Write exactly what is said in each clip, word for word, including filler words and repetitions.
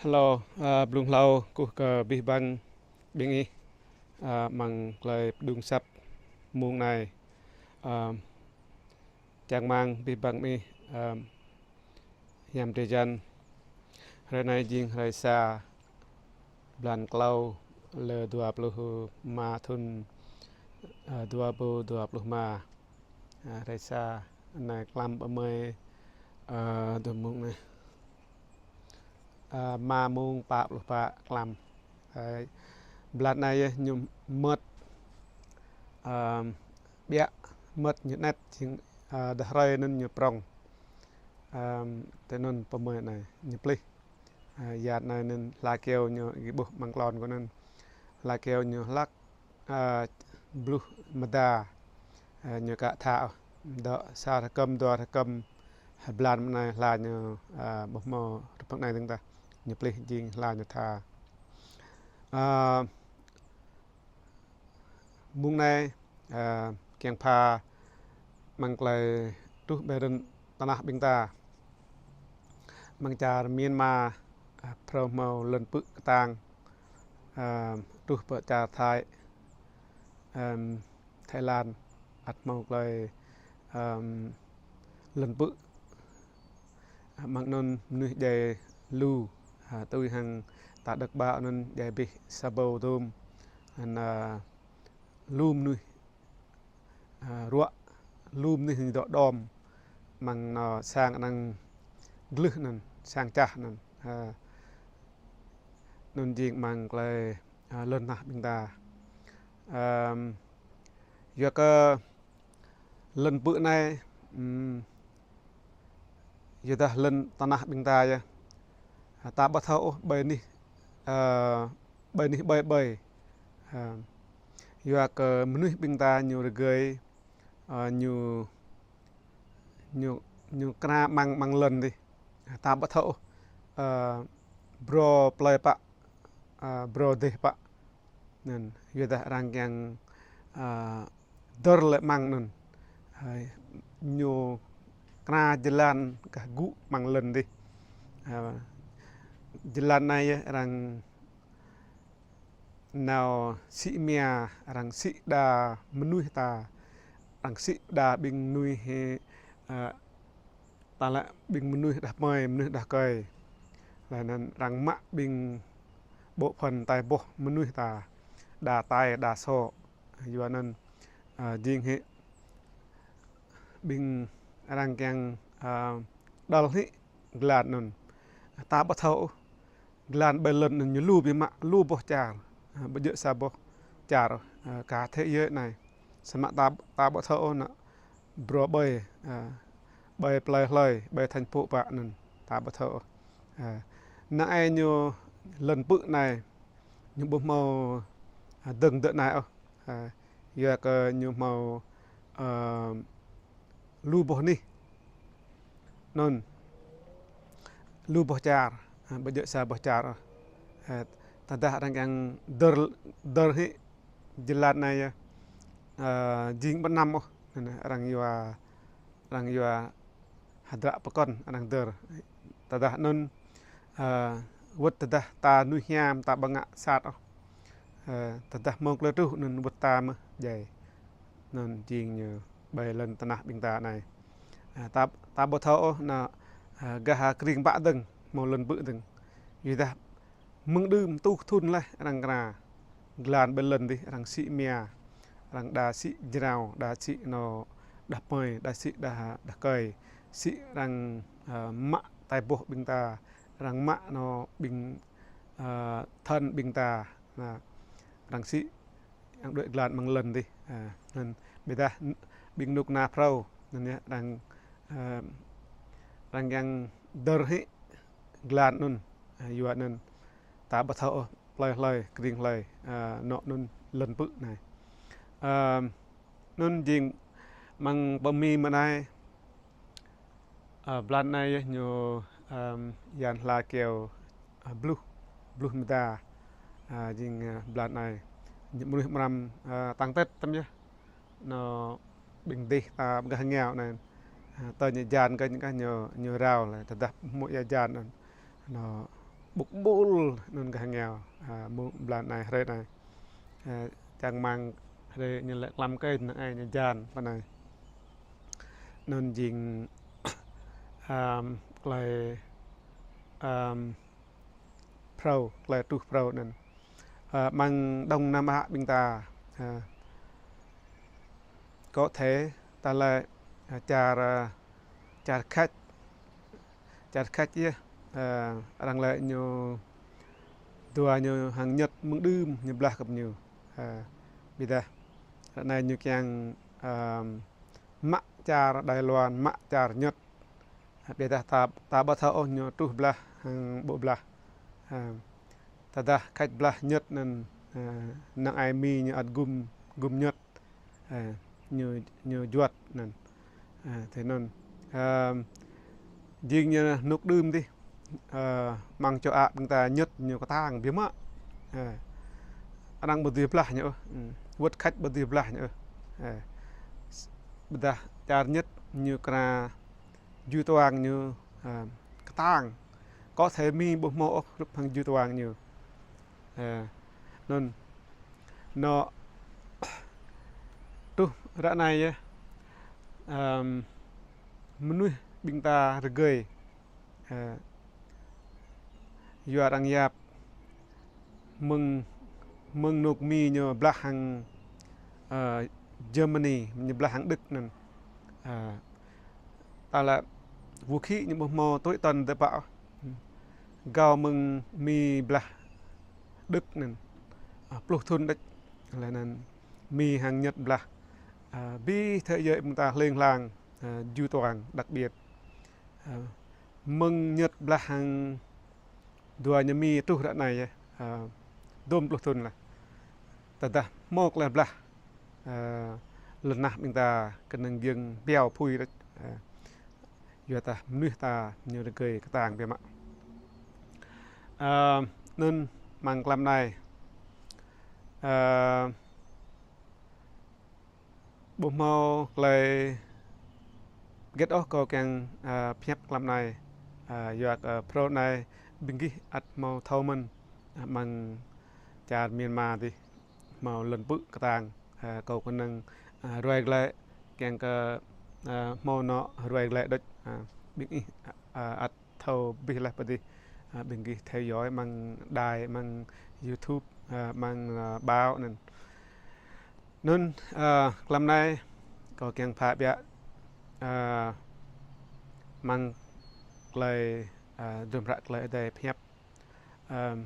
Hello, a, blung hlâo kơkuh kơ abih bang ƀing ih, a, amăng tơlơi pơdŏng asăp mông anai. A, čang rơmang abih bang ƀing ih, a, hiam drơi jan. Hrơi anai jing hrơi sa, blan klâo, lơ dua pluh rơma thŭn, a, dua rơbâo dua pluh rơma. A, hrơi sa, anai klăm pơmơi, a, dua mông anai. A, rơma mông pă pluh pă klăm. A, blan anai yơh ñu mơmŏt, a, ƀiă, mơmŏt ñu anet, jing, a, đah hrơi anŭn ñu prŏng. A, tui anŭn pơmơi anai ñu plih. A, yua anai anŭn hla kơyâo ñu gih ƀuh amăng klon kâo anŭn. Hla kơyâo ñu hlăk, a, bluh mơda, a, ñu ka tha ôh. Dŏ sa rơkơm, dua rơkơm, blan mơ̆ng anai hla ñu, a, ƀu hmâo rơpăng anai dơ̆ng tah. Ñu plih jing hla ñu tha. A, mông anai, a, kiăng pha amăng tơlơi truh ƀơi rơ̆n tơnah ƀing ta. Amăng čar Myanmar, a, phrâo hmâo lŏn pư̆ kơtang, a, truh pơ čar Thái, em, Thái Lan, ăt hmâo tơlơi, em, lŏn pư̆. A, amăng anŭn mơnuih djai lu, a, tui hăng ta đŏk ƀă anŭn djai abih sa rơbâo dôm. Anŭn, a, lu mơnuih, a, ruă, lu mơnuih ñu dŏ đom, amăng anŏ sang anŭn glưh anŭn, sang čah anŭn. A, anŭn jing amăng tơlơi, a, lŏn tơnah ƀing ta. Em, yua kơ lŏn pư̆ anai, ừm, yua dah lŏn tơnah ƀing ta yơh. A, ta ƀu thâo ôh ƀơi anih, a, ƀơi anih ƀơi ƀơi. A, yua kơ mơnuih ƀing ta ñu rơgơi, a, ñu, ñu, ñu kra amăng, amăng lŏn dih. A, ta ƀu thâo ôh, a, brô plơi pă, a, brô dêh pă. Anŭn, yua dah arăng kiăng, a, dơr lĕ amăng anŭn. A, ñu kra jơlan gah gŭ amăng lŏn dih. A, jơlan anai yơh arăng nao sĭ mia, arăng sĭ đa mơnuih ta, arăng sĭ đa ƀing mơnuih hĭ, a, ta lĕ ƀing mơnuih đah kơmơi, mơnuih đah kơmơi. Laih anŭn arăng mă ƀing bộ phận tai boh mơnuih ta, đa tai, đa sô. Yua anŭn, a, jing hĭ ƀing arăng kiăng, a, đăl hĭ jơlan anŭn. Ta ƀu thâo ôh. Jơlan ƀơi lŏn anŭn ñu lu biă mă, lu boh čar. A, ƀu djơ̆ sa boh čar, a, cả thế giới anai. Samơ̆ ta, ta ƀu thâo ôh anŏ brô ƀơi, a, ƀơi plơi hlơi, ƀơi thành phố pă anŭn, ta ƀu thâo ôh. A, anai ñu lŏn pư̆ anai, ñu ƀu hmâo, a, dơ̆ng dơ̆ anai ôh. A, yua kơ ñu hmâo, a, lu boh anih. Anŭn, lu boh čar, a, ƀu djơ̆ sa boh čar ôh. A, tơdah arăng kiăng dơr, dơr hĭ jơlan anai yơh, a, jing ƀu năm ôh, anŭn arăng yua, arăng yua hơdră pơkŏn arăng dơr. Tơdah anŭn, a, wơ̆t tơdah ta mơnuih hiam ta ƀu ngă sat ôh. A, tơdah mơ̆ng tơlơi truh anŭn wơ̆t ta mơ̆ djai. Anŭn jing ñu ƀơi lŏn tơnah ƀing ta anai. A, ta, ta ƀu thâo ôh anŏ, a, gah kring pă dơ̆ng, hmâo lŏn pư̆ dơ̆ng. Yua dah mơ̆ng đưm tuh thŭn laih arăng kra. Jơlan ƀơi lŏn dih arăng sĭ mia, arăng đa sĭ jrao, đa sĭ anŏ đah kơmơi, đa sĭ đah, đah kơmơi. Sĭ arăng, a, mă tai boh ƀing ta, arăng mă anŏ ƀing, a, thân ƀing ta. Anŭn, arăng sĭ arăng đuaĭ jơlan amăng lŏn dih. A, anŭn ƀiădah ƀing kơnuk kơna phrâo, anŭn yơh arăng, a, arăng kiăng dơr hĭ jơlan anŭn. A, yua anŭn ta ƀu thâo ôh plơi hlơi, kring hlơi, a, anŏ anŭn lŏn pư̆ anai. A, anŭn jing amăng pơmĭn mơ̆ng anai, a, blan anai yơh ñu, a, yan hla kơyâo, a, bluh, bluh mơda, a, jing, a, blan anai. Ñu mơnuih mơram, a, tăng tết tăm yơh. Anŏ ƀing dêh ta ƀơi gah rơngiao anai. A, tơ ñu jan kơ ñu gah ñu, ñu rao lĕ, tơdah hmư̆ ia jan anŭn. Anŏ ƀŭk ƀŭl anŭn gah rơngiao, a, mơ̆ng blan anai hrơi anai. A, čang rơmang hrơi ñu lĕ klăm kơ năng ai ñu jan pơ anai. Anŭn jing, a, tơlơi, a, phrâo, tơlơi truh phrâo anŭn. A, amăng Đông Nam Á ƀing ta, a, có thể ta lĕ, a, čar, a, čar Khač, čar Khač yơh, a, arăng lĕ ñu dua ñu hăng Nhật mơ̆ng đưm ñu blah kơ ñu. A, ƀiădah ră anai ñu kiăng, a, mă čar Đài Loan, mă čar Nhật. Ƀiădah ta, ta ƀu thâo ôh ñu truh blah hăng ƀu blah. A, tơdah Khač blah Nhật anŭn, a, năng ai Mi ñu ăt gum, gum Nhật. A, ñu, ñu juăt anŭn. A, thế anŭn. A, jing ñu rơnŭk đưm dih. A, amăng châu Á ƀing ta Nhật ñu kơtang biă mă. A, arăng ƀu dưi blah ñu ôh. Ư, wơ̆t Khač ƀu dưi blah ñu ôh. A, ƀiădah čar Nhật ñu kơna jui tuang ñu, a, kơtang. Có thể Mi ƀu hmâo ôh hrup hăng jui tuang ñu. A, anŭn, anŏ truh ră anai yơh, a, mơnuih ƀing ta rơgơi, a, yua arăng yap mơ̆ng, mơ̆ng rơnŭk Mi ñu blah hăng, a, Germany, ñu blah hăng Đức anŭn. A, ta lĕ vũ khí ñu ƀu hmâo tui tơn dơ̆ pă ôh. Gao mơ̆ng Mi blah Đức anŭn, a, pluh thŭn đôč. Laih anŭn Mi hăng Nhật blah, a, abih thế giới ƀing ta hling hlang, a, jui tuang đặc biệt. A, mơ̆ng Nhật blah hăng dua ñu Mi truh ră anai yơh, a, dôm pluh thŭn laih. Tơdah hmâo tơlơi blah, a, lŏn tơnah ƀing ta kơnơ̆ng giŏng pioh phui đôč. A, yua dah mơnuih ta ñu rơgơi kơtang biă mă. A, anŭn amăng klăm anai, a, ƀu hmâo tơlơi hơget ôh kâo kiăng, a, pơhiăp klăm anai, a, yua kơ phrâo anai ƀing gih ăt hmâo thâo mơ̆n, a, amăng čar Myanmar dih hmâo lŏn pư̆ kơtang, a, kâo kơnơ̆ng, a, ruai glaĭ kiăng kơ, a, hmâo anŏ ruai glaĭ đôč, a, ƀing ih, a, a, ăt thâo abih laih pơ adih, a, ƀing gih theo dõi amăng đài, amăng YouTube, a, amăng, a, báo anŭn. Anŭn, a, klăm anai kâo kiăng pha ƀiă, a, amăng tơlơi, a, drôm hră tơlơi Ơi Adai pơhiăp. A,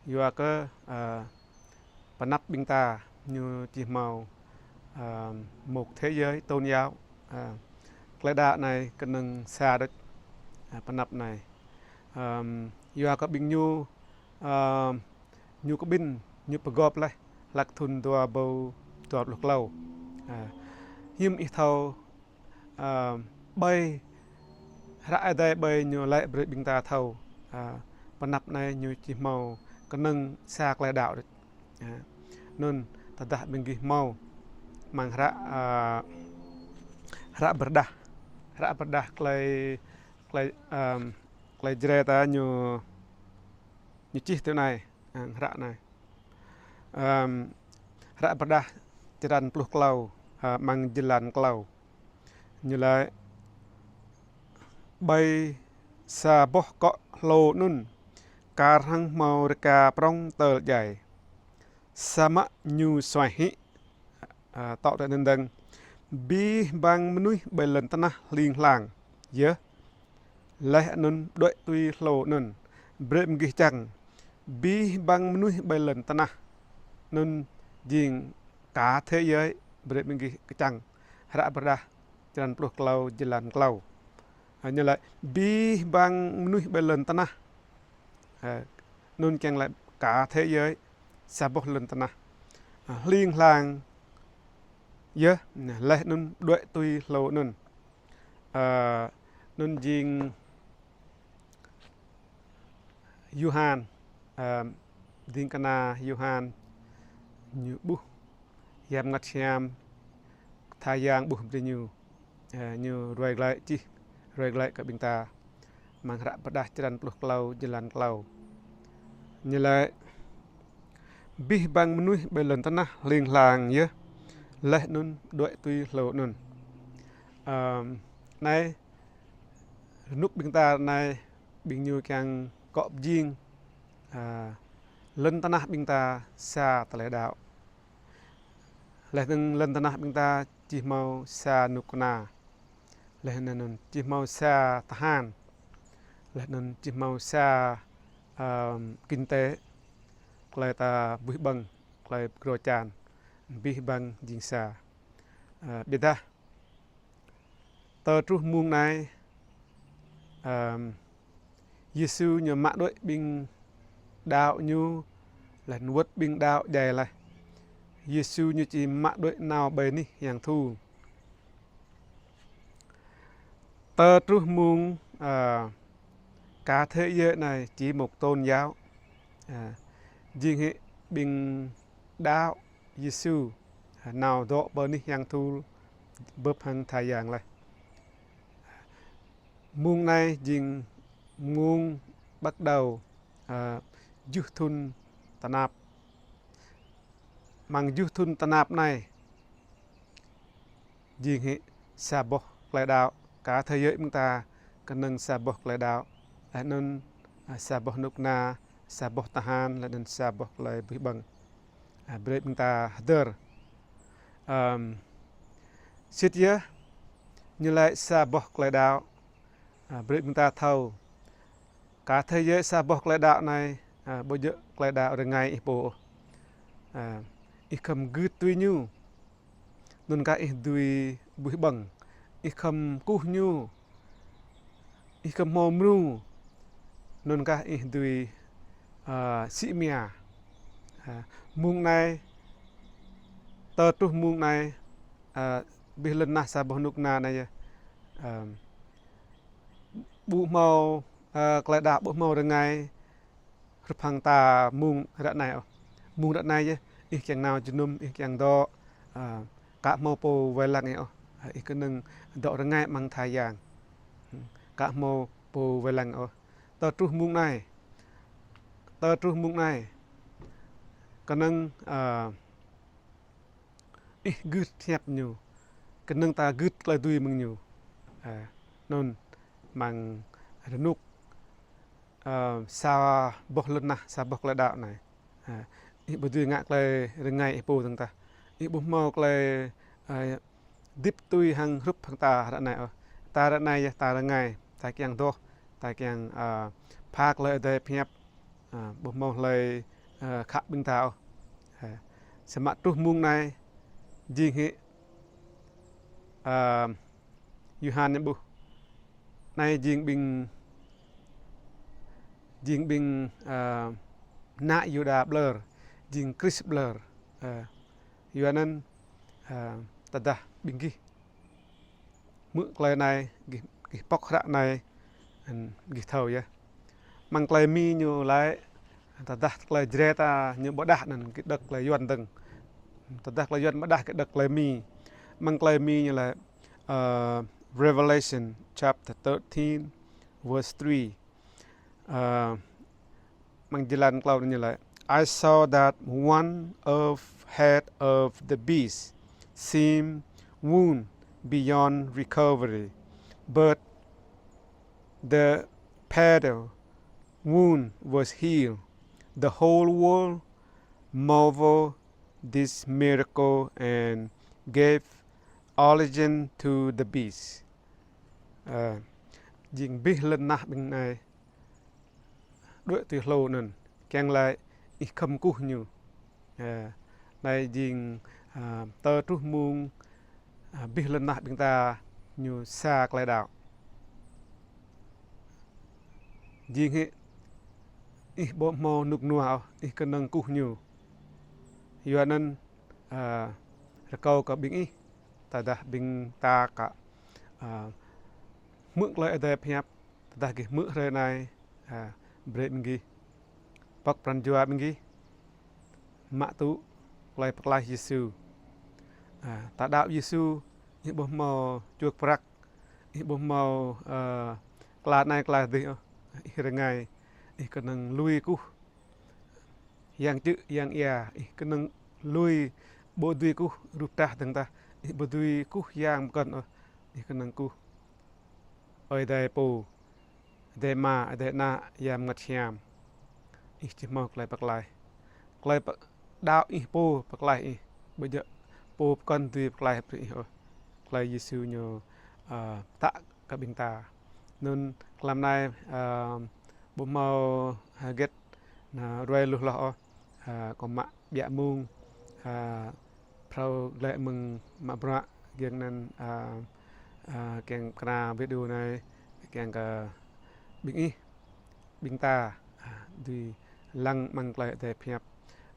yua kơ, a, pơ anăp ƀing ta ñu či hmâo, a, một thế giới tôn giáo, a, tơlơi đaŏ anai kơnơ̆ng sa đôč, a, pơ anăp anai. A, yua kơ ƀing ñu, a, ñu kơ ƀĭn, ñu pơgop laih hlăk thŭn dua rơbâo dua pluh klâo. A, hiư̆m ih thâo, a, ƀơi hră Ơi Adai ƀơi ñu laĭ brơi ƀing ta thâo, a, pơ anăp anai ñu či hmâo kơnơ̆ng sa tơlơi đaŏ đôč. A, anŭn tơdah ƀing gih hmâo amăng hră, a, hră Pơrơđah, hră Pơrơđah tơlơi, tơlơi, a, tơlơi Jrai ta ñu, ñu čih tui anai, a, hră anai. A, hră Pơrơđah črăn pluh klâo, a, amăng jơlan klâo. Ñu laĭ: Ƀơi sa boh akŏ hlô anŭn, kar hăng hmâo rơka prŏng tơl djai. Samơ̆ ñu suaih hĭ, a, tŏ tơ anŭn dơ̆ng, abih bang mơnuih ƀơi lŏn tơnah hling hlang yơh. Laih anŭn đuaĭ tui hlô anŭn, brơi ƀing gih čang, abih bang mơnuih ƀơi lŏn tơnah. Anŭn jing cả thế giới, brơi ƀing gih kơčang. Hră Pơrơđah črăn pluh klâo, jơlan klâo. A, ñu laĭ abih bang mơnuih ƀơi lŏn tơnah. A, anŭn kiăng laĭ cả thế giới, sa boh lŏn tơnah, a, hling hlang yơh, laih anŭn đuaĭ tui hlô anŭn. A, anŭn jing Yôhan, a, ding kơna Yôhan, ñu ƀuh Hiăp Bơngăt Hiam, Khua Yang ƀuh brơi ñu, a, ñu ruai glaĭ čih, ruai glaĭ kơ ƀing ta amăng Hră Pơrơđah črăn pluh klâo, jơlan klâo. Ñu laĭ: Abih bang mơnuih ƀơi lŏn tơnah hling hlang yơh, laih anŭn đuaĭ tui hlô anŭn. Ơ, anai, rơnŭk ƀing ta anai, ƀing ñu kiăng kŏ pơjing, ơ, lŏn tơnah ƀing ta sa tơlơi đaŏ. Laih anŭn lŏn tơnah ƀing ta či hmâo sa kơnuk kơna. Laih anŭn či hmâo sa tơhan. Laih anŭn či hmâo sa, ơ, kinh tế, tơlơi ta buih ƀơ̆ng, tơlơi pơgro čan, abih bang jing sa. Ơ, ƀiădah tơ truh mông anai, ơ, Yêsu ñu mă đuaĭ ƀing đaŏ ñu, laih anŭn wơ̆t ƀing đaŏ djai laih. Yêsu ñu či mă đuaĭ nao ƀơi anih yang thul. Tơ truh mông, ơ, cả thế giới anai chỉ một tôn giáo, ơ, jing hĭ ƀing đaŏ Yêsu, ơ, nao dŏ ƀơi anih yang thul bưp hăng tha yang laih. Mông anai jing mông bắt đầu, ơ, juh thŭn tơnap. Amăng juh thŭn tơnap anai, jing hĭ sa boh tơlơi đaŏ, cả thế giới ƀing ta kơnơ̆ng sa boh tơlơi đaŏ. Laih anŭn, ơ, sa boh kơnuk kơna, sa boh tơhan, laih anŭn sa boh tơlơi buih ƀơ̆ng. Ơ, brơi ƀing ta hơdơr. Ơ, sĭt yơh, ñu laĭ sa boh tơlơi đaŏ. Ơ, brơi ƀing ta thâo, cả thế giới sa boh tơlơi đaŏ anai, ơ, ƀu djơ̆ tơlơi đaŏ rơngai ih pô ôh. Ơ, ih khŏm gưt tui ñu, anŭn kah ih dưi buih ƀơ̆ng. Ih khŏm kơkuh ñu, ih khŏm hmâo mrô, anŭn kah ih dưi, ơ, sĭ mia. Ơ, mông anai, tơ truh mông anai, ơ, abih lŏn tơnah sa boh kơnuk kơna anai yơh, ơ, ƀu hmâo, ơ, tơlơi đaŏ ƀu hmâo rơngai hrup hăng ta mông ră anai ôh. Mông ră anai yơh, ih kiăng nao jơnum, ih kiăng dŏ, ơ, ka hmâo pô wai lăng ih ôh. Ơ, ih kơnơ̆ng dŏ rơngai amăng tha yang. Ka hmâo pô wai lăng ôh. Tơ truh mông anai, tơ truh mông anai, kơnơ̆ng, ơ, ih gưt hiăp ñu, kơnơ̆ng ta gưt tơlơi dưi mơ̆ng ñu. Ơ, anŭn amăng rơnŭk, ơ, sa boh lŏn tơnah, sa boh tơlơi đaŏ anai. Ơ, ih ƀu dưi ngă tơlơi rơngai ih pô dơ̆ng tah. Ih ƀu hmâo tơlơi, ơ, hơdip tui hăng hrup hăng ta ră anai ôh. Ta ră anai yơh ta rơngai, ta kiăng adoh, ta kiăng, ơ, pha tơlơi Ơi Adai pơhiăp, ơ, ƀu hmâo hlơi, ơ, khă ƀing ta ôh. Ơ, samơ̆ truh mông anai, jing hĭ, ơ, Yôhan ñu ƀuh. Anai jing ƀing, jing ƀing, ơ, ană Yuđa ƀlŏr, jing Krist ƀlŏr. Ơ, yua anŭn, ơ, tơdah ƀing gih hmư̆ tơlơi anai, gih, gih pŏk hră anai, anŭn gih thâo yơh. Amăng tơlơi Mi ñu laĭ, tơdah tơlơi Jrai ta ñu ƀu đah anŭn gih đŏk tơlơi Yuan dơ̆ng. Tơdah tơlơi Yuan ƀu đah gih đŏk tơlơi Mi. Amăng tơlơi Mi ñu laĭ, ơ, Revelation chapter thirteen, verse three. Ơ, amăng jơlan klâo anai ñu laĭ: I saw that one of head of the beast seemed wound beyond recovery, but the fatal wound was healed. The whole world marveled this miracle and gave allegiance to the beast. Ơ, jing abih lŏn tơnah ƀing anai đuaĭ tui hlô anŭn, kiăng laĭ ih khŏm kơkuh ñu. Ơ, anai jing, ơ, tơ truh mông, ơ, abih lŏn tơnah ƀing ta ñu sa tơlơi đaŏ. Jing hĭ ih ƀu hmâo rơnŭk rơnua ôh, ih kơnơ̆ng kơkuh ñu. Yua anŭn, ơ, rơkâo kơ ƀing ih, tơdah ƀing ta ka, ơ, hmư̆ tơlơi Ơi Adai pơhiăp, tơdah gih hmư̆ hrơi anai, ơ, brơi ƀing gih pŏk pran jua ƀing gih mă tŭ tơlơi pơklaih Yêsu. Ơ, ta đaŏ Yêsu, ih ƀu hmâo čuôk prăk, ih ƀu hmâo, ơ, kla anai kla adih ôh, ih rơngai, ih kơnơ̆ng lui kơkuh. Yang čư̆, yang ia, ih kơnơ̆ng lui ƀu dưi kơkuh rup trah dơ̆ng tah, ih ƀu dưi kơkuh yang pơkŏn ôh, ih kơnơ̆ng kơkuh Ơi Adai Pô, Adai Ama, Adai Ană, Yang Bơngăt Hiam. Ih či hmâo tơlơi pơklaih. Tơlơi pơ-, đaŏ ih pô pơklaih ih. Ƀu djơ̆ pô pơkŏn dưi pơklaih brơi ih ôh. Tơlơi Yêsu ñu, ơ, pơtă kơ ƀing ta. Anŭn tlam anai, ơ, ƀu hmâo hơget, na, ruai lu hloh ôh. Ơ, kâo mă ƀiă mông, ơ, phrâo glaĭ mơ̆ng mă bruă, giŏng anŭn, ơ, ơ, kiăng kơna video anai, kiăng kơ ƀing ih, ƀing ta, ơ, dưi lăng amăng tơlơi Adai pơhiăp.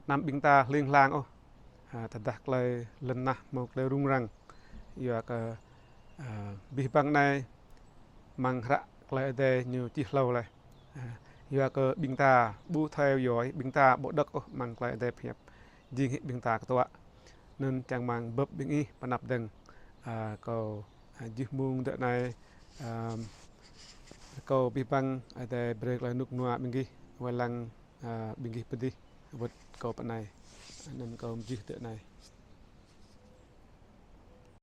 Anăm ƀing ta hling hlang ôh, ơ, tơdah tơlơi lŏn tơnah hmâo tơlơi rŭng răng. Yua kơ, ơ, abih bang anai amăng hră tơlơi Adai ñu čih hlâo laih. Ơ, yua kơ ƀing ta ƀu theo dõi, ƀing ta ƀu đŏk ôh amăng tơlơi Adai pơhiăp. Jing hĭ ƀing ta kơtuă. Anŭn čang rơmang bưp ƀing ih pơ anăp dơ̆ng. Ơ, kâo, ơ, djơ̆ mông dŏ anai, ơ, kâo abih bang Adai brơi tơlơi rơnŭk rơnua ƀing gih, wai lăng, ơ, ƀing gih pơ adih, wơ̆t kâo pơ anai. Anŭn kâo djơ̆ dŏ anai.